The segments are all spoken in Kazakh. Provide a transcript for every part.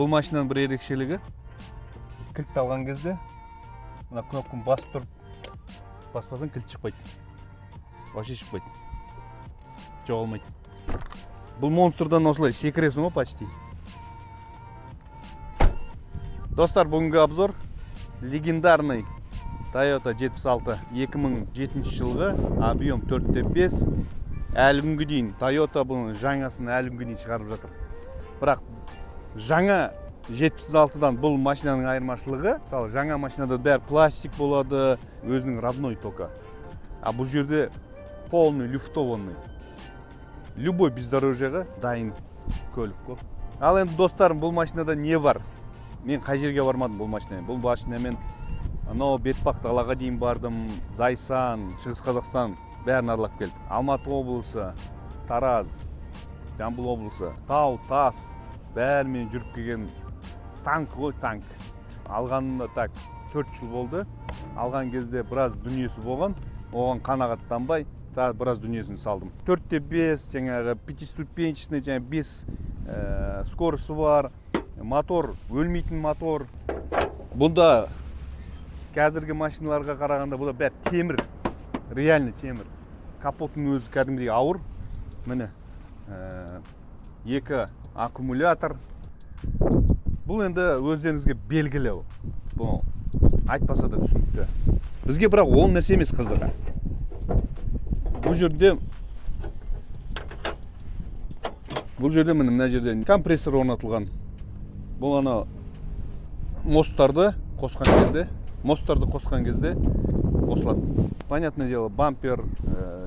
Бұл машинаның бір ерекшелігі, кілтті алған кезде мына кнопканы басып тұрып, баспасаң кілт шықпайды. Вообще шықпайды. Жоғалмайды. Бұл монстрдан осылай секіресің ғой почти. Достар, бүгінгі обзор легендарный Toyota 76 2007 жылғы, объем 4.5. Әлі күнге дейін Toyota бұның жаңасын әлі күнге дейін шығарып жатыр. Бірақ жаңа 76-дан бұл машинаның айырмашылығы, мысалы, жаңа машинада бәрі пластик болады, өзінің родной тока. А бұл жерде полный люфтованный. Любой бездорожьеға дайын көлік қой. Ал енді, достарым, бұл машинада не бар? Мен қай жерге бармадым бұл машинамен? Бұл машинамен анау Бетпақ далаға дейін бардым, Зайсан, Шығыс Қазақстан бәрін аралап келдік. Алматы облысы, Тараз, Жамбыл облысы, тау, тас, бәрімен жүріп келген танк ғой, танк. Алғанына так 4 жыл болды. Алған кезде біраз дүниесі болған, оған қанағаттанбай, тағы біраз дүниесін салдым. 4.5, жаңағы пятиступенчатый, жаңағы 5 скоросты бар, мотор, өлмейтін мотор. Бұнда қазіргі машиналарға қарағанда бұнда бәрі темір, реальный темір. Капоттың өзі кәдімгідей ауыр. Міне, 2 аккумулятор. Бұл енді өздеріңізге белгілі. Бұл айтпаса да түсінікті. Бізге бірақ ол нәрсе емес қызығы. Бұл жерде міне мына жерде компрессор орнатылған. Бұл ана мосттарды қосқан кезде қосылады. Понятное дело, бампер,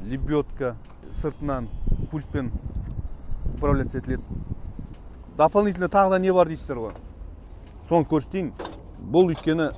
лебедка, сыртынан пультпен управляться етіледі. Дополнительно тағы да не бар дейсіздер ғой. Соны көрсетейін. Бұл өйткені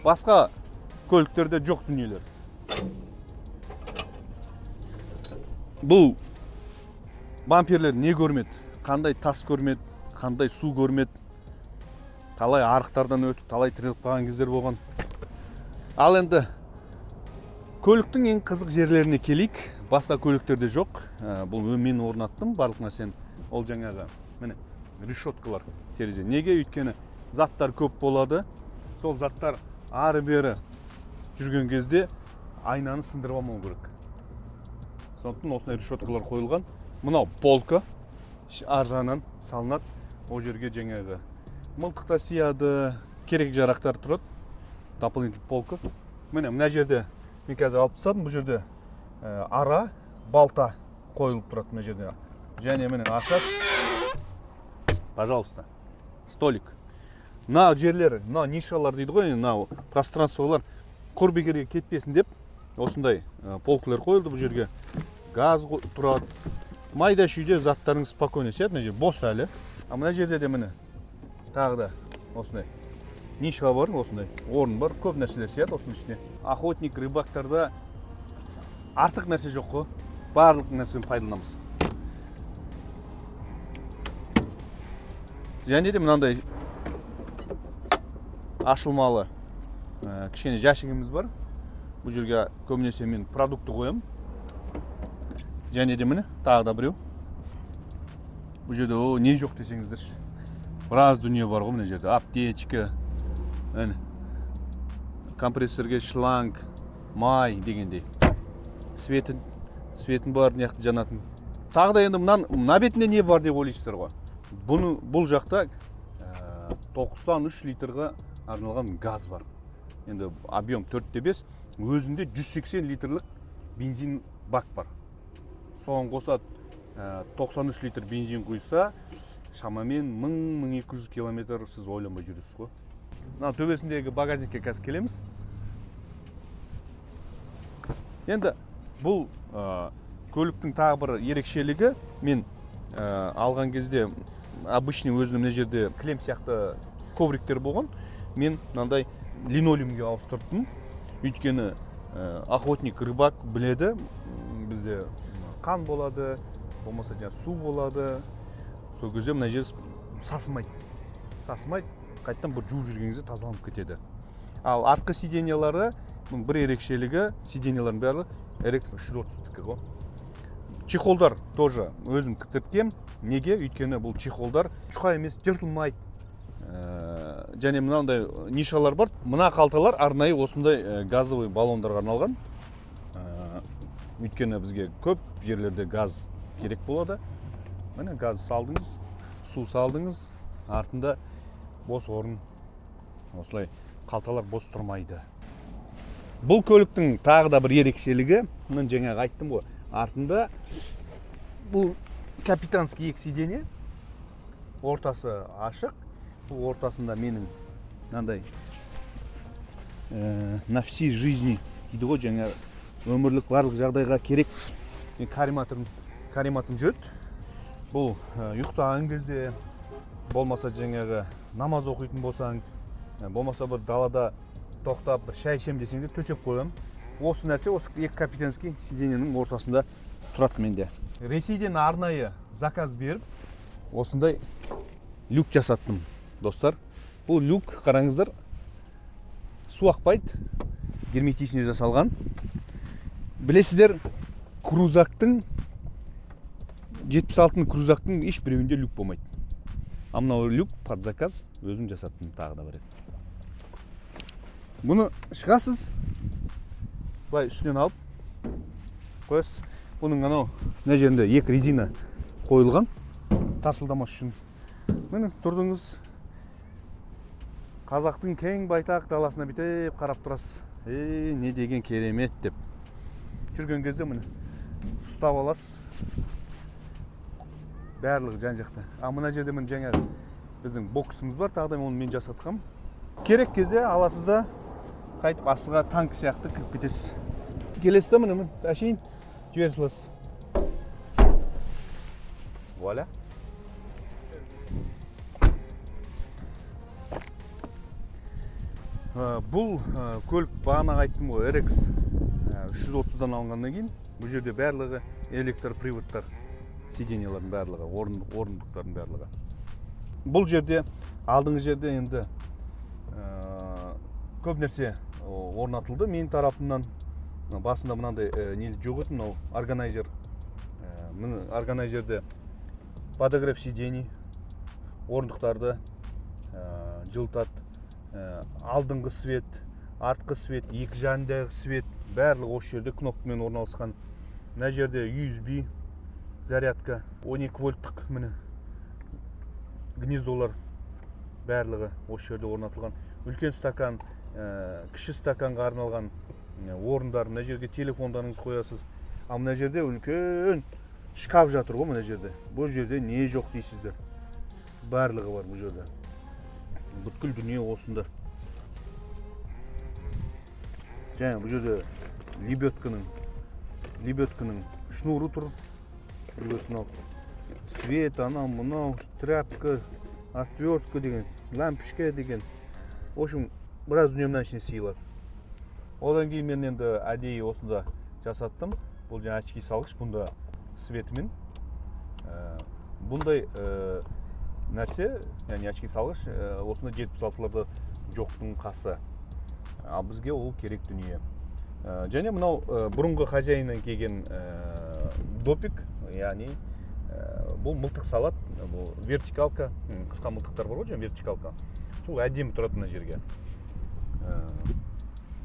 басқа көліктерде жоқ дүниелер. Бұл бамперлер не көрмеді, қандай тас көрмеді, қандай су көрмеді, талай арықтардан өтіп, талай тіреліп қалған кездер болған. Ал енді көліктің ең қызық жерлеріне келейік. Басқа көліктерде жоқ. Бұл мен орнаттым барлық нәрсені. Ол жаңағы міне решеткалар терезе. Неге? Өйткені заттар көп болады. Сол заттар ары-бері жүрген кезде айнаны сындырып алмау керек. Сондықтан осындай решеткалар қойылған. Мынау полка ар жағынан салынады. Ол жерге жаңағы мылтық та сияды, керек жарақтар тұрады. Дополнительный полка. Міне мына жерде мен қазір алып тастадым. Бұл жерде ара, балта қойылып тұрады мына жерде. Және міне ашасыз. Пожалуйста, столик. Мына жерлер, мына нишалар дейді ғой, мына пространстволар құр бекерге кетпесін деп осындай полкалар қойылды. Бұл жерге газ тұрады. Майда шүйде заттарыңыз спокойно сияды. Мына жер бос әлі. А мына жерде де міне тағы да осындай ниша бар, осындай орын бар, көп нәрселер сияды осының ішіне. Охотник, рыбактарда артық нәрсе жоқ қой, барлық нәрсені пайдаланамыз. Және де мынандай ашылмалы кішкене жәшігіміз бар. Бұл жерге көбінесе мен продукты қоямын. Және де міне тағы да біреу. Бұл жерде о не жоқ десеңіздерші. Біраз дүние бар ғой мына жерде. Аптечка, міне компрессорге шланг, май дегендей. Светін бар, мына жақта жанатын. Тағы да енді мына бетінде не бар деп ойлайсыздар ғой. Бұл жақта 93 литрға арналған газ бар. Енді объем 4.5, өзінде 180 литрлік бензин бак бар. Соған қоса 93 литр бензин құйса, шамамен 1000-1200 километр сіз ойланбай жүресіз ғой. Мына төбесіндегі багажникке қазір келеміз. Енді бұл көліктің тағы бір ерекшелігі, мен алған кезде обычный өзінің мына жерде кілем сияқты ковриктер болған, мен мынандай линолеумге ауыстырдым. Өйткені охотник, рыбак біледі, бізде қан болады, болмаса жаңа су болады. Сол кезде мына жер сасымайды. Сасымайды, қайтадан бір жуып жүрген кезде тазаланып кетеді. Ал артқы сиденьялары, бұның бір ерекшелігі, сиденьялардың барлығы RX 330-дікі ғой. Чехолдар тоже өзім тіктірткем. Неге? Өйткені бұл чехолдар жұқа емес, жыртылмайды. Және мынандай нишалар бар. Мына қалталар арнайы осындай газовый баллондарға арналған. Өйткені бізге көп жерлерде газ керек болады. Міне газ салдыңыз, су салдыңыз, артында бос орын, осылай қалталар бос тұрмайды. Бұл көліктің тағы да бір ерекшелігі, мен жаңағы айттым ғой, артында бұл капитанский екі сиденье, ортасы ашық. Бұл ортасында менің мынандай на всей жизни дейді ғой, жаңа өмірлік барлық жағдайға керек карематым жүреді. Бұл ұйықтаған кезде, болмаса жаңағы намаз оқитын болсаң, болмаса бір далада тоқтап бір шай ішемін десең де төсеп қоямын. Осы нәрсе осы екі капитанский сиденьенің ортасында тұрады менде. Ресейден арнайы заказ беріп, осындай люк жасаттым, достар. Бұл люк, қараңыздар, су ақпайды, герметичный жасалған. Білесіздер, крузактың 76 крузактың еш біреуінде люк болмайды. А мынау люк под заказ өзім жасаттым тағы да бір рет. Бұны шығасыз, былай үстінен алып қоясыз. Бұның анау мына жерінде екі резина қойылған, тарсылдамас үшін. Міне тұрдыңыз, қазақтың кең байтақ даласына бүйтіп қарап тұрасыз. Ей, не деген керемет деп. Жүрген кезде міне ұстап аласыз. Барлығы жан жақта. А мына жерде міне жаңа біздің боксымыз бар, тағы да оны мен жасатқам. Керек кезде аласыз да қайтып астыға танк сияқты кіріп кетесіз. Келесіз да міне әшейін жібере саласыз. Вуаля. Бұл көлік бағана айттым ғой, RX 330-дан алынғаннан кейін бұл жерде барлығы электроприводтар, сиденьелардың барлығы, орындықтардың барлығы. Бұл жерде, алдыңғы жерде енді көп нәрсе орнатылды менің тарапымнан. Басында мынандай не жоқ еді, мынау органайзер. Міне органайзерде подогрев сидений, орындықтарды жылытады. Алдыңғы свет, артқы свет, екі жанындағы свет, барлығы осы жерде кнопкамен орналасқан. Мына жерде USB зарядка, 12 вольттық міне гнездолар барлығы осы жерде орнатылған. Үлкен стакан, кіші стаканға арналған орындар. Мына жерге телефондарыңызды қоясыз. А мына жерде үлкен шкаф жатыр ғой мына жерде. Бұл жерде не жоқ дейсіздер. Барлығы бар бұл жерде. Бүткіл дүние осында. Және бұл жерде лебедканың шнуры тұр. Лебедканы алып. Свет, анау, мынау, тряпка, отвертка деген, лампочка деген. В общем, біраз дүние мынаның ішіне сыйылады. Одан кейін мен енді әдейі осында жасаттым. Бұл жаңа очки салғыш, бұнда светімен. Бұндай нәрсе, яғни очки салғыш, осында 76-ларда жоқтың қасы. Ал бізге ол керек дүние. Және мынау бұрынғы хозяиннан келген допик, яғни бұл мылтық салат, бұл вертикалка, қысқа мылтықтар бар ғой, жаңа вертикалка. Сол әдемі тұрады мына жерге.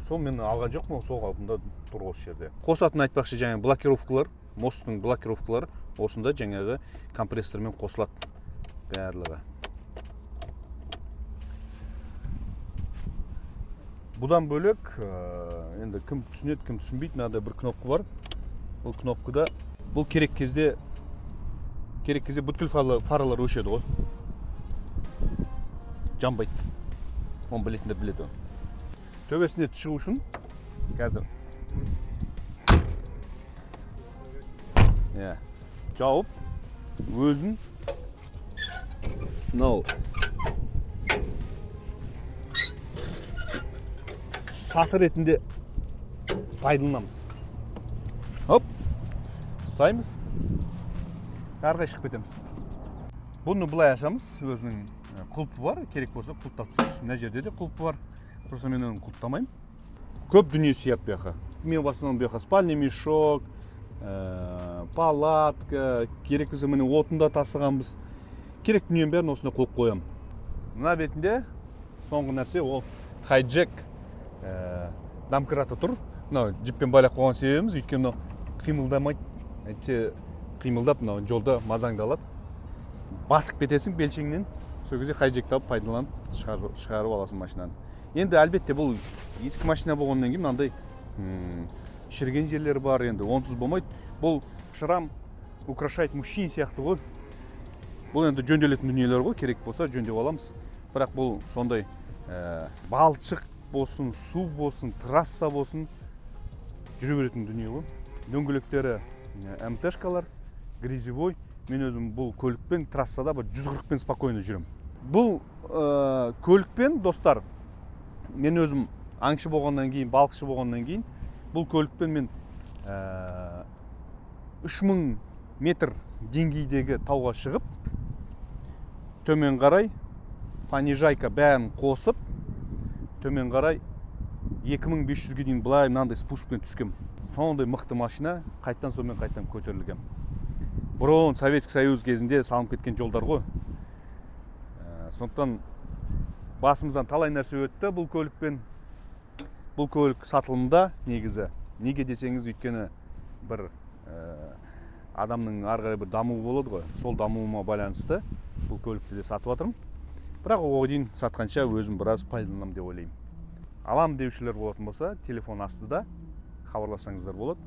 Сол мен алған жоқпын, сол қалпында тұр осы жерде. Қосатын айтпақшы, жаңа блокировкалар, мосттың блокировкалары осында жаңағы компрессормен қосылады барлығы. Бұдан бөлек, енді кім түсінеді, кім түсінбейді, мынада бір кнопка бар. Бұл кнопкада, бұл керек кезде бүткіл фаралар өшеді ғой. Жанбайды. Оны білетіндер біледі. Төбесіне шығу үшін қазір жауып, өзін мынау саты ретінде пайдаланамыз. Хоп, ұстаймыз, ары қарай шығып кетеміз. Бұны былай ашамыз, өзінің құлпы бар, керек болса құлыптап тастайсыз. Мына жерде де құлпы бар, просто мен оны құлыптамаймын. Көп дүние сияды бұл жаққа. Мен в основном бұл жаққа спальный мешок, Палатка керек болса, міне, отын да тасығанбыз. Керек дүниенің бәрін осында қойып қоямын. Мына бетінде соңғы нәрсе, ол хайджек домкраты тұр. Мынау жіппен байлап қойған себебіміз, өйткені мынау қимылдамайды, әйтпесе қимылдап, мынау жолда мазаңды алады, батып кетесің белшеңнен. Сол кезде хайджекті алып, пайдаланып, шығарып аласың машинаны. Енді, әлбетте, бұл ескі машина болғаннан кейін мынандай шіріген жерлері бар, енді онсыз болмайды. Бұл шрам украшает мужчин сияқты ғой. Бұл енді жөнделетін дүниелер ғой, керек болса, жөндеп аламыз. Бірақ бұл сондай балшық болсын, су болсын, трасса болсын, жүре беретін дүние ғой. Дөңгелектері МТшкалар, грязевой. Мен өзім бұл көлікпен трассада бір 140-пен спокойно жүремін. Бұл көлікпен, достар, мен өзім аңшы болғаннан кейін, балықшы болғаннан кейін, бұл көлікпен мен 3000 метр деңгейдегі тауға шығып, төмен қарай понижайка бәрін қосып, төмен қарай 2500-ге дейін былай мынандай спускпен түскем. Сондай мықты машина. Қайттан сонымен қайттан көтерілгем. Бұрын Советский Союз кезінде салынып кеткен жолдар ғой. Сондықтан басымыздан талай нәрсе өтті бұл көлікпен. Бұл көлік сатылымда негізі. Неге десеңіз, өйткені бір адамның ары қарай бір дамуы болады ғой, сол дамуыма байланысты бұл көлікті де сатып жатырмын. Бірақ оған дейін, сатқанша, өзім біраз пайдаланамын деп ойлаймын. Алам деушілер болатын болса, телефон астыда, хабарлассаңыздар болады.